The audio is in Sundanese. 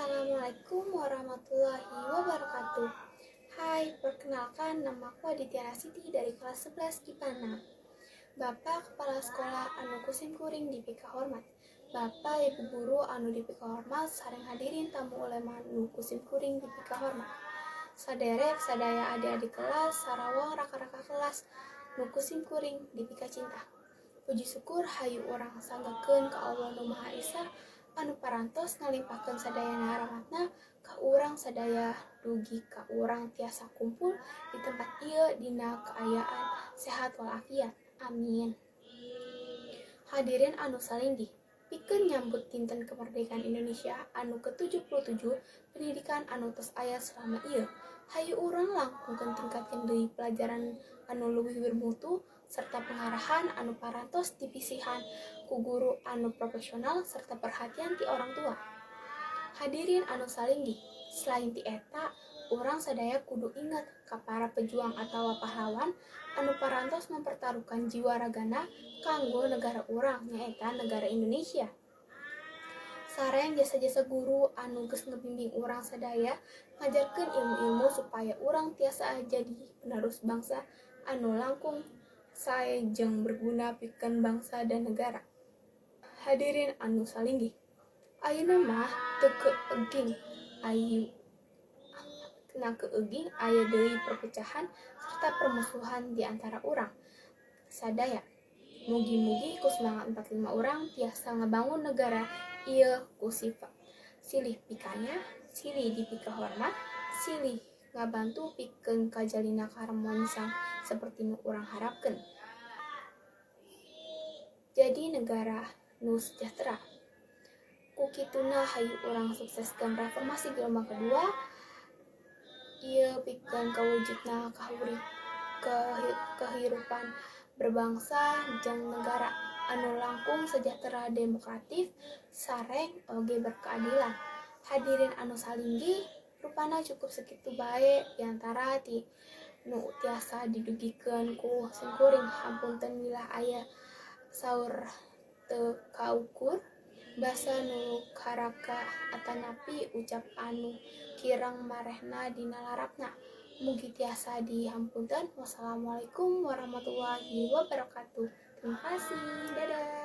Assalamualaikum warahmatullahi wabarakatuh. Hai, perkenalkan, nama aku Aditya Rasidi dari kelas 11 IPA 6. Bapak Kepala Sekolah anu ku simkuring dipikahormat, Bapak Ibu guru anu dipikahormat, sareng hadirin tamu ulama anu ku simkuring dipikahormat, saderek sadaya adik-adik kelas, sarawong raka-raka kelas nu ku simkuring dipikacinta. Puji syukur hayu urang sanggakeun ka Allah Nu Maha Esa anu parantos ngalimpahkeun sadayana rahmatna ka urang sadaya dugi ka urang tiasa kumpul di tempat ieu dina kaayaan sehat walafiat. Amin. Hadirin anu salinggih, pikeun nyambut Dinten Kemerdekaan Indonesia anu ke-77, pendidikan anu tos aya selama ieu, hayu urang langkungkeun tingkatkeun deui pelajaran anu leuwih bermutu serta pengarahan anu parantos dipasihan ku guru anu profesional serta perhatian ti orang tua. Hadirin anu salinggih, selain ti eta, urang sadaya kudu inget ka para pejuang atawa pahlawan anu parantos mempertaruhkan jiwa ragana kanggo negara urang, nyaeta negara Indonesia. Sareng jasa-jasa guru anu geus ngebimbing urang sadaya, ngajarkeun ilmu-ilmu supaya urang tiasa jadi penerus bangsa anu langkung sae jeung berguna pikeun bangsa dan negara. Hadirin anu salinggih, ayeuna mah teu keeging ayu na keeging aya deui perpecahan serta permusuhan di antara urang sadaya. Mugi-mugi ku semangat 45 urang tiasa ngebangun negara ieu ku sifat silih pikanya, silih dipikahormat, silih ngabantu pikeun kajalina kaharmonisan seperti nu urang harapkeun. Jadi negara nu sejahtera. Ku kituna hayu urang sukseskeun reformasi gelombang kedua ieu pikeun kawujudna kehirupan berbangsa jeung negara anu langkung sejahtera, demokratif, sareng oge berkeadilan. Hadirin anu salinggih, rupana cukup sakitu bae diantara ti nu tiasa didugikeun ku simkuring. Hapunten bilih aya saur teu kaukur, basa nu karaka, atanapi ucap anu kirang marehna dina larapna. Mugi tiasa dihapunten. Wassalamualaikum warahmatullahi wabarakatuh. Terima kasih, dadah.